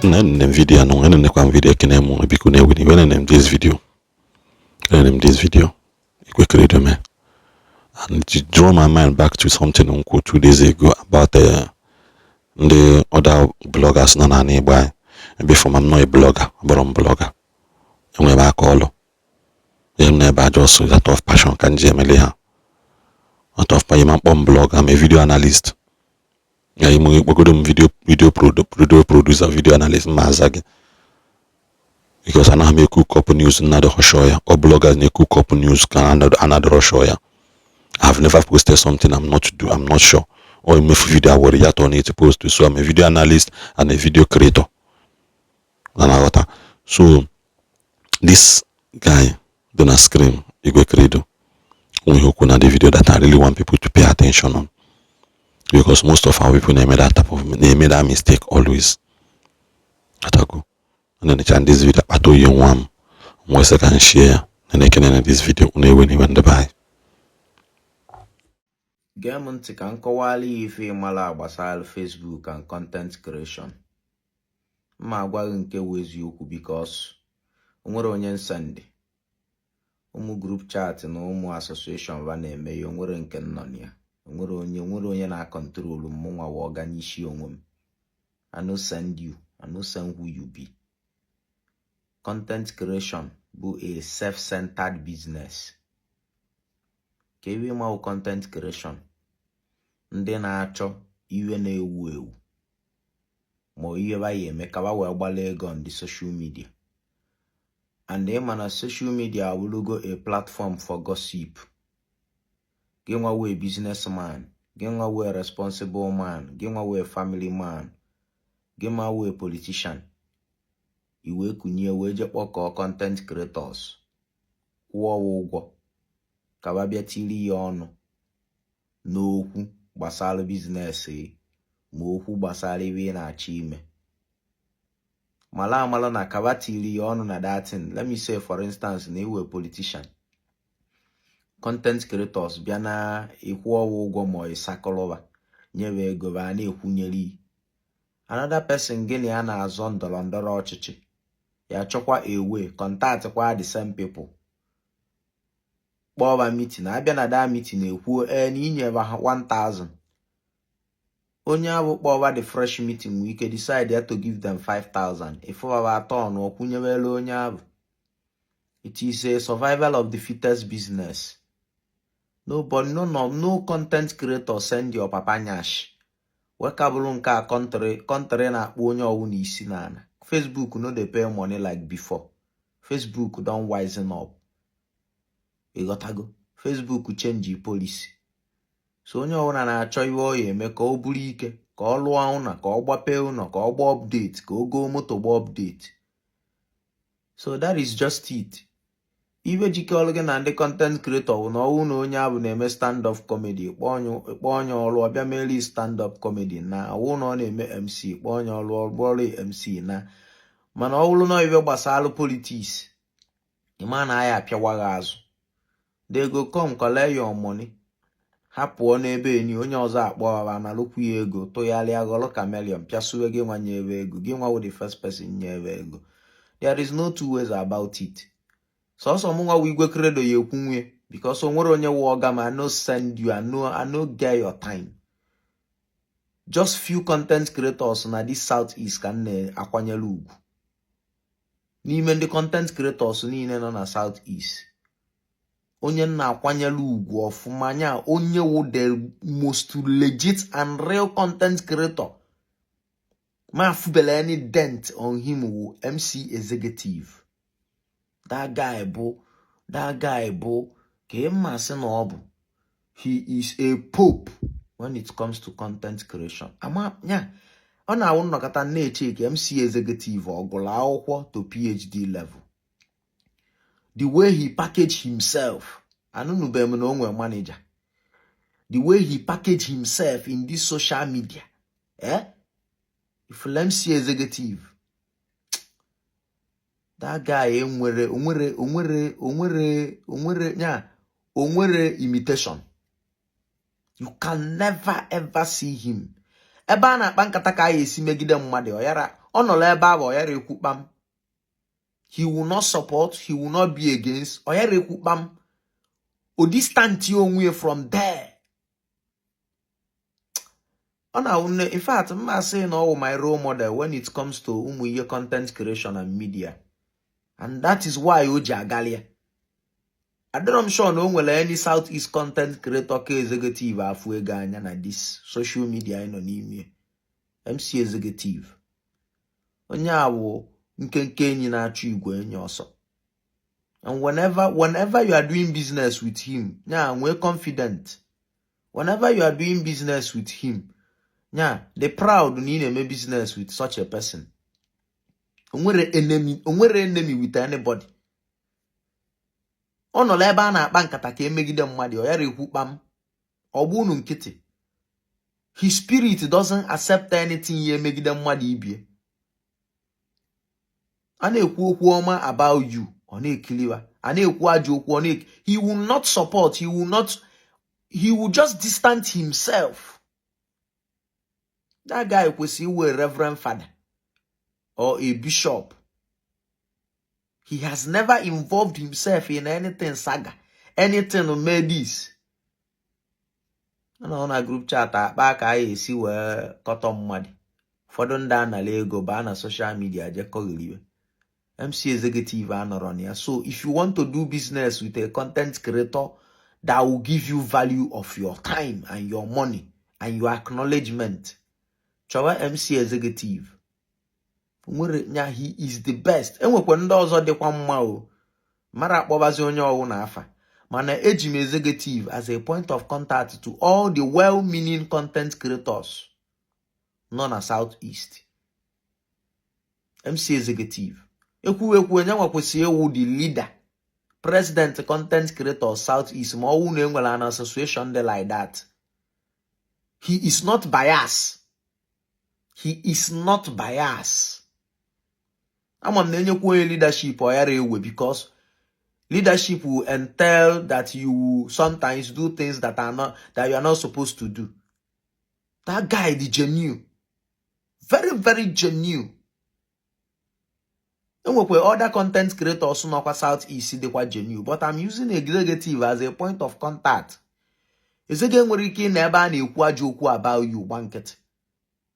Nna, enene m video anụ, enenekwa m video. Ekene m, biko na-ewe iwe. Enene m this video, enene m this video Igwe Credo mee, and to draw my mind back to something m kwuo 2 days ago about ndị other bloggers nọ n'ala Igbo anyị. Before, I'm not a blogger, abụrụ m blogger, enwere m aka ọlụ. Ihe m na-ebe a, just out of passion ka m ji emele ha, out of passion. Mkpọ m blogger, I'm a video analyst. Ya ime kpọgodo m video producer, video analyst, ma aza gị, because anaghị m e-cook up news nnadọrọ sure ya. Ọ bloggers na-e-cook up news ka anadọrọ sure ya. I've never posted something I'm not do, I'm not sure, or emefu video I were ya turn it post. So I'm a video analyst and a video creator na na-aghọta. So this guy dị na screen, Igwe Credo, onwe ihe okwu na the video that I really want people to pay attention on, because most of our people na-eme that type of, na-eme that mistake always. Atago na-enecha this video, akpata oyi nwa m nwa sị ka m share ya na na-ekene na this video. Unu ewe n'iwe, ndị be anyị. Gee m ntị ka m kọwara ya ife ịmala gbasara Facebook and content creation. Mma agwa gị nke wụ eziokwu, because onwere onye nsendị ụmụ group chat na ụmụ association va na-eme ya. Onwere nke nọ na ya, onwere onye na-a-control mụnwa wa ọga n'isi onwe m. I no send you, I no send who you be. Content creation bụ a self-centered business. Ka ebe ịma content creation, ndị na-achọ iwe na-ewu ewu ma ihe ba ya eme ka ba wee gbala ego on the social media. And ịma na social media awụlugo a platform for gossip. Gị nwa wee businessman, gị nwa wee responsible man, gị nwa wee family man, gị ma wee politician, i wee kunye wee jee kpọkọọ content creators, kwụọ ha ụgwọ ka ba bịa tiri ya ọnụ n'okwu gbasara business ma okwu gbasara ibe ị na-achọ ime. Mala amala na kaba tiri ya ọnụ na that thing. Let me say, for instance, na iwe politician, content creators bịa na ịkwụ ọwa ụgwọ ma ịsakọlụba nyewe ego ba na-ekwunyere. Another person gị na ya na-azọ ndọrọ ndọrọ ọchịchị ya chọkwa ewe contact kwa the same people, kpọọ meeting. Abịa na that meeting, ekwuo ee na inyeba ha 1000. Onye ahụ kpọba the fresh meeting nwee ike decide ya to give them 5000. Ifụbaba atọ ọnụ ọkwụnyewela onye ahụ. It is a survival of the fittest business. Nobody, no, no, no content creator send your papa nyash. Wekabụrụ nke a, country na-akpọ onye ọwụ na isi n'ala. Facebook no dey pay money like before. Facebook don wisen up, ịghọtago? Facebook change policy, so onye ọbụla na-achọ ihe ọ ya eme ka o buru ike, ka ọ lụọ ụlọ, ka ọ gbapee ụlọ, ka ọ gbaa update, ka o goo moto gbaa update. So that is just it. Ibe jikọrọ gị na ndị content creator bụ na ọwụ na onye ahụ na-eme stand up comedy, kpọọ onye ọrụ ọbịa meri stand up comedy, na ọwụ na ọ na-eme MC, kpọọ onye ọrụ ọrụ MC. Na mana ọ bụrụ na ibe gbasara politics, ịma na aya apịawa gị azụ. They go come collect your money, ha pụọ n'ebe enyi onye ọzọ akpọ ha analụkwu ya ego, tụgharịa ghọrọ chameleon, pịasuwe gị nwa nye ebe ego gị nwa wụ the first person nye ebe ego. There is no two ways about it. Sọsọ mụ nwa wụ Igwe Credo ya ekwu nwunye, because o nwere onye wụ ọga ma. I no send you, I no get your time. Just few content creators na this South East ka m na-akwanyere ugwu. N'ime ndị content creators niile nọ na South East, onye m na-akwanyere ugwu ọfụma nya onye wụ the most legit and real content creator ma afụbele any dent on him wụ MC Executive. That guy bụ ka ị ma sị na ọ bụ, he is a pope when it comes to content creation. Ama nya ọ na-awụ nnọkọta na-eche ka MC Executive ọ gụrụ akwụkwọ to PhD level. The way he package himself, anụnụbeghị m na o nwere manager. The way he package himself in this social media, eh, if MC Executive, that guy enwere onwere onwere onwere onwere nya onwere imitation. You can never ever see him ebe a na-akpa nkata ka a ya esi megide mmadụ. Ọ yara Ọ nọrọ ebe ahụ, ọ yara ekwu kpam. He will not support, he will not be against. Ọ yara ekwu kpam. O distance onwe from there. Ọ na-awụ nne. In fact, mma sị na ọ wụ my role model when it comes to ụmụ ihe content creation and media, and that is why o ji agali ya. Adịrọ m sure na o nwere any South East content creator ka Executive afụ ego anya na this social media anyị nọ n'ime. MC Executive, onye a wụ nkenke enyi na-achụ igwe enyi ọsọ. And whenever you are doing business with him, nya nwee confident. Whenever you are doing business with him, nya dị proud na ị na-eme business with such a person. Onwere enemy, onwere enemy with anybody. Ọ nọrọ ebe a na-akpa nkata ka emegide mmadụ, ọ yara ekwu kpam, ọgba unu nkịtị. His spirit doesn't accept anything ya emegide mmadụ ibie. A na-ekwu okwu ọma about you, ọ na-ekiliwa. A na-ekwu ajọ okwu, ọ na he will not support, he will not, he will just distance himself. That guy kwesịrị iwe reverend father or a bishop. He has never involved himself in anything saga, anything made this. Ọ nọ na group chat akpa ka a esi wee kọtọ mmadụ. Ụfọdụ ndị anala ego baa na social media jekọgheriwe. MC Executive anọrọ na ya. So if you want to do business with a content creator that will give you value of your time and your money and your acknowledgement, chọwa MC Executive. Nwere nya, he is the best. Enwekwa ndị ọzọ dịkwa mma o mara akpọbazi onye ọwụ na afa, mana eji m Executive as a point of contact to all the well-meaning content creators nọ na South East. MC Executive ekwu ekwu, onye nwa kwesịrị ịwụ the leader, president content creators South East, ma ọwụ na enwere an association dị like that. He is not biased, he is not biased. Ama m na enyekwa onye leadership, ọ yara ewe, because leadership will entail that you will sometimes do things that are not that you are not supposed to do. That guy dị genuine, very very genuine. Enwekwa other content creators nọkwa South East dịkwa genuine, but I'm using Executive as a point of contact. Ezege nwere ike ị na ebe a na-ekwu ajọ okwu about you, gba nkịtị,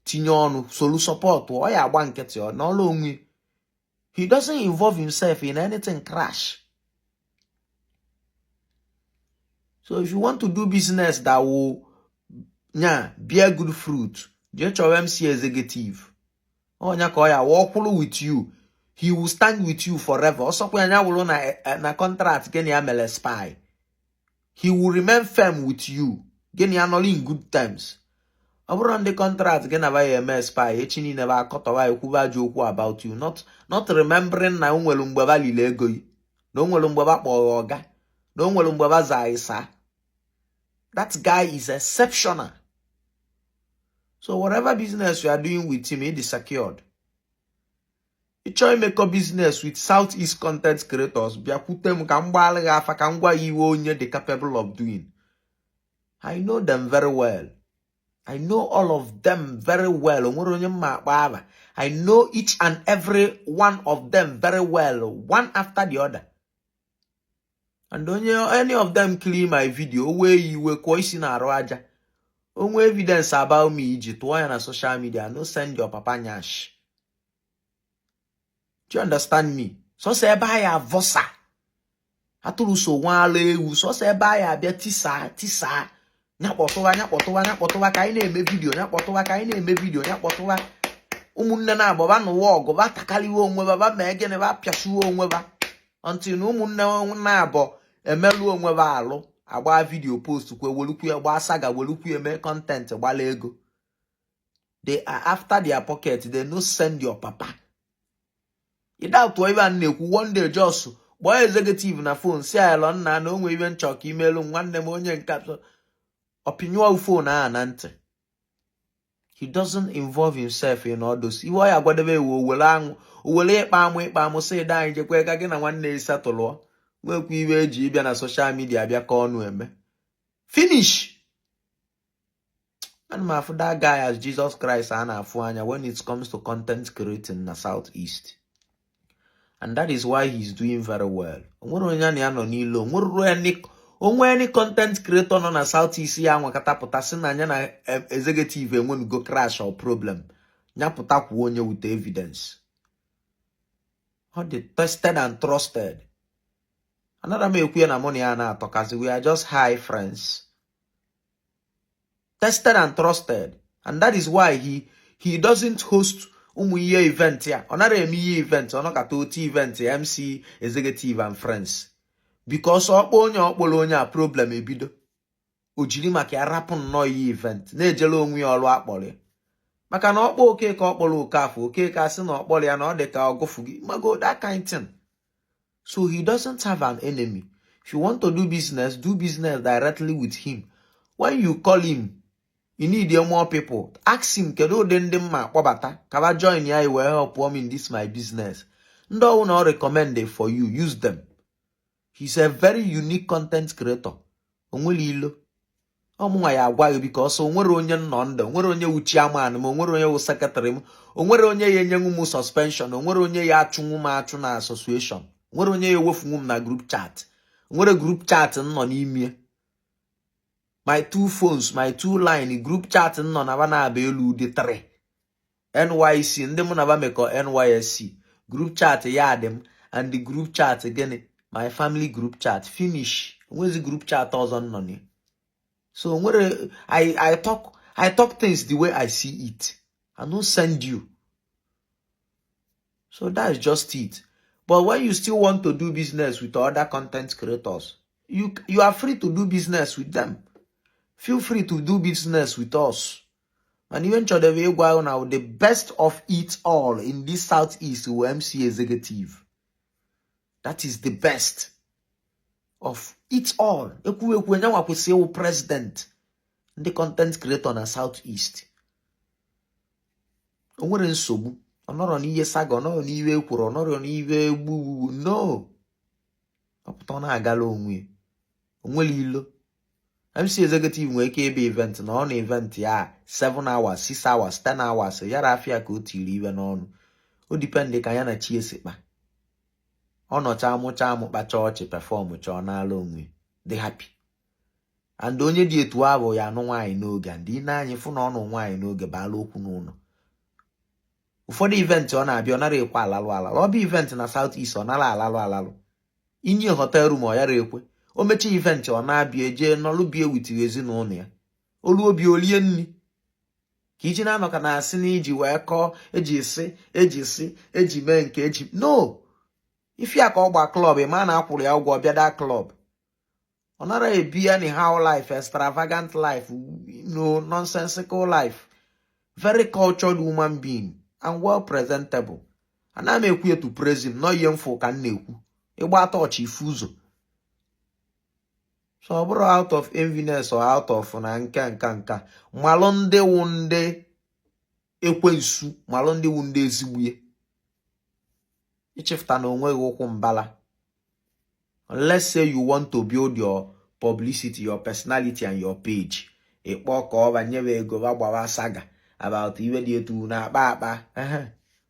tinye ọnụ, solu support, ọ ya agba nkịtị, ọ n'ọlụ onwe. He doesn't involve himself in anything crash. So if you want to do business that will nya bear good fruit, jee chọwa MC Executive. Ọnya ka ọ ya wụọ with you, he will stand with you forever. Ọsọkwa ya wụrụ na contract gịnị ya mere spy, he will remain firm with you. Gịnị ya nọrọ in good terms. Ọ bụrụ ndị contract gị na ya eme spy, echi niile ba akọtọwa, ekwuba ajọ okwu about you, not remembering na o nwere mgbe ba lile ego yi, na o nwere mgbe ba kpọrọ ọga, na o nwere mgbe ba zaa ịsa. That guy is exceptional. So whatever business you are doing with him, it is secured. Ị chọọ imekọ business with South East content creators, bịakwute m ka m gbaala gị afa, ka m gwa ya iwe onye dị capable of doing. I know them very well. I know all of them very well. Onwere onye mma akpa aba. I know each and every one of them very well, one after the other. And onye any of them kiri my video, o wee iwe kụọ isi na-arụ aja. O nwee evidence about me iji tụọ ya na social media, no send your papa nyash. Do you understand me? Sọsọ ebe anyị avọsa atụrụ so nwa ala ewu, sọsọ ebe anyị abịa tisaa tisaa, nyakpọtụwa nyakpọtụwa nyakpọtụwa ka anyị na-eme video, nyakpọtụwa ka anyị na-eme video, nyakpọtụwa ụmụnne na-abụ ba nụwa ọgụ, ba takaliwe onwe ba, ba mee gịnị, ba pịasuwe onwe ba, until na ụmụnne na-abụ emelụ onwe ba alụ, agba video post kwe, welukwu ya gbaa saga, welukwu ya mee content, gbala ego. They are after their pocket. They no send your papa. Ịda tụọ ibe a na-ekwu. One day, just kpọọ Executive na phone, si alọ nna na o nwee ibe nchọ ka imelu nwanne m onye nke ọpịnyụọ phone ahụ na ntị. He doesn't involve himself in all those. Iwe ọ ya agwadebe ewu owere aṅụ, owere ịkpa amụ, ịkpa amụ, sị ide anyị jekwe ka gị na nwanne ya setụlụọ, nwekwa iwe eji ịbịa na social media bịa ka ọnụ eme finish. A Ana m afụ that guy as Jesus Christ a na-afụ anya when it comes to content creating na South East, and that is why he's doing very well. Onwere onye na ya nọ n'ilo, onwere onwe any content creator nọ na South East ya nwakọta pụta sị na anya na executive enwenugo crash or problem, ya pụta kwuo onye with evidence. Ọ dị tested and trusted. Anara m ekwu ya na mụ na ya na-atọkazi. We are just high friends. Tested and trusted, and that is why he doesn't host ụmụ ihe event ya. Ọ nara eme ihe event, ọ nọkata otu event MC Executive and friends, because ọkpọ onye ọkpọrọ onye a, problem ebido. O jiri maka ya rapụ nnọọ ihe event, na-ejere onwe ya ọrụ akpọrọ ya, maka na ọkpọ Okeke, ọkpọrọ Okafọ, Okeke asị na ọkpọrọ ya na ọ dị ka ọgụfụ gị mago, that kind thing. So he doesn't have an enemy. If you want to do business, do business directly with him. When you call him, you need more people, ask him, "Kedu ụdị ndị mma akpọbata ka join ya wee help me in this my business?" Ndị ọwụ na ọ recommend for you, use them. He's a very unique content creator. Onwere ilo ọmụnwa ya agwa gị, because onwere onye nnọ ndụ, onwere onye wu chairman m, onwere onye wu secretary m, onwere onye ya enyenwu m suspension, onwere onye ya achụnwu m achụ na association, onwere onye ya ewefunwu m na group chat, onwere group chat m nọ n'ime. My two phones, my two line, group chat m nọ na ba na-aba elu dị 3. NYC, ndị mụ na ba mekọ NYSC group chat ya dị m, and the group chat gịnị, my family group chat, finish. Onwezi group chat ọzọ nọ na. So nwere I talk things the way I see it. I no send you. So that's just it. But when you still want to do business with other content creators, you are free to do business with them. Feel free to do business with us. And even chọdebe ịgwa ahụ na the best of it all in this Southeast wụ MC Executive. That is the best of it all. Ekwu ekwu, enyanwa kwesịrị ịwụ president ndị content creator na South East. O nwere nsogbu, ọ nọrọ n'ihe saga, ọ nọrọ n'ihe ekwuru, ọ nọrọ n'ihe egbu no ọpụta, ọ na-agala onwe ya. O nwere ilo. MC Executive nwere ike ịbịa event na ọ na event ya 7 hours, 6 hours, 10 hours, yara afịa ka o tiri iwe n'ọnụ. O depend ka ya na chi esi kpa. Ọ nọcha, amụcha amụ, kpacha ọchị, perform chọọ n'ala onwe, dị happy. And onye dị etu ahụ ya anụ nwaanyị n'oge, and ị na-anya fụ na ọ nụ nwaanyị n'oge, baala okwu n'ụlọ. Ụfọdụ event ọ na-abịa, ọ nara ekwe alalụ alalụ. Ọ bụ event na South East, ọ nara alalụ alalụ. Inye hotel room, ọ yara ekwe. O mechaa event, ọ na-abịa eje nọlụ bie with ezinụlọ ya. Olu obi olie nri ka iji na-anọ ka na-asị na iji wee kọọ eji si eji si eji mee nke eji no ife ya ka ọ gba club. Ma na akwụrụ ya ụgwọ bịa da club, ọ nara ebi anyhow life, extravagant life, no nonsensical life. Very cultured human being and well presentable. Ana m ekwu etu praise him nọ, ihe mfụ ka m na-ekwu. Ịgba tọọchị ifu ụzọ. So ọ bụrụ out of enviness or out of na nka nka nka, malụ ndị wụ ndị ekwensu, malụ ndị wụ ndị ezigbo ya. Ichefụta na onwe gị ụkwụ mbala. Let's say you want to build your publicity, your personality and your page, ịkpọ ka ọ banyere ego ba gbawa saga about iwe dị etu na-akpa akpa.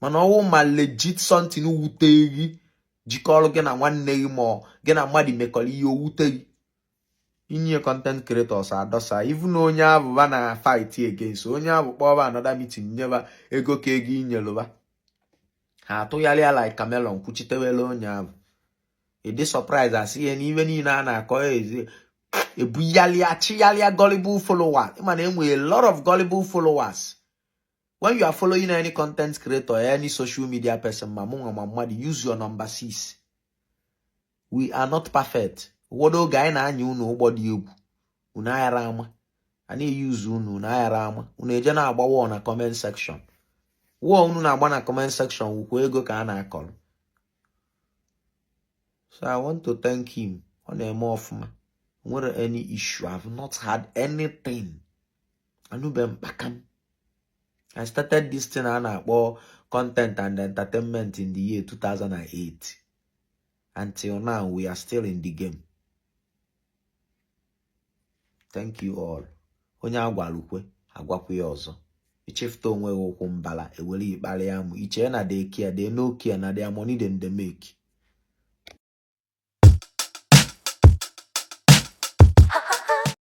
Mana ọwụ ma legit something wute gị, jikọrọ gị na nwanne gị, ma gị na mmadụ mekọrọ ihe owute gị, inye content creators adọsa. Even onye abụba na fight against onye abụ, kpọba another meeting, nyeba ego ka ego inyelụba ha, atụgharịa like chameleon, kwuchitewele onye ahụ. Ịdị surprise, asị ihe n'ihe niile a na-akọ ezi ebugharịa chigharịa. Gullible followers, ịma na enwere a lot of gullible followers. When you are following any content creator, any social media person, ma mụ nwa ma mmadụ, use your number six. We are not perfect. Ụfọdụ oge anyị na-anya unu ụgbọ dị egwu, unu aghara ama a na-eyuzu unu, unu aghara ama, unu eje na-agba wọl na comment section. Wọl unu na-agba na comment section wukwa ego ka a na-akọrọ. So I want to thank him. Ọ na-eme ọfụma. Nwere any issue, I've not had anything. Anụbe mkpakam. I started this thing a na-akpọ content and entertainment in the year 2008. Until now, we are still in the game. Thank you all. Onye agwalukwe agwalukwe. Agwakwa ya ọzọ, ichefuta onwe gị ụkwụ mbala ewere ikparị amụ ichee na they care. They no care. Na their money dem dey make.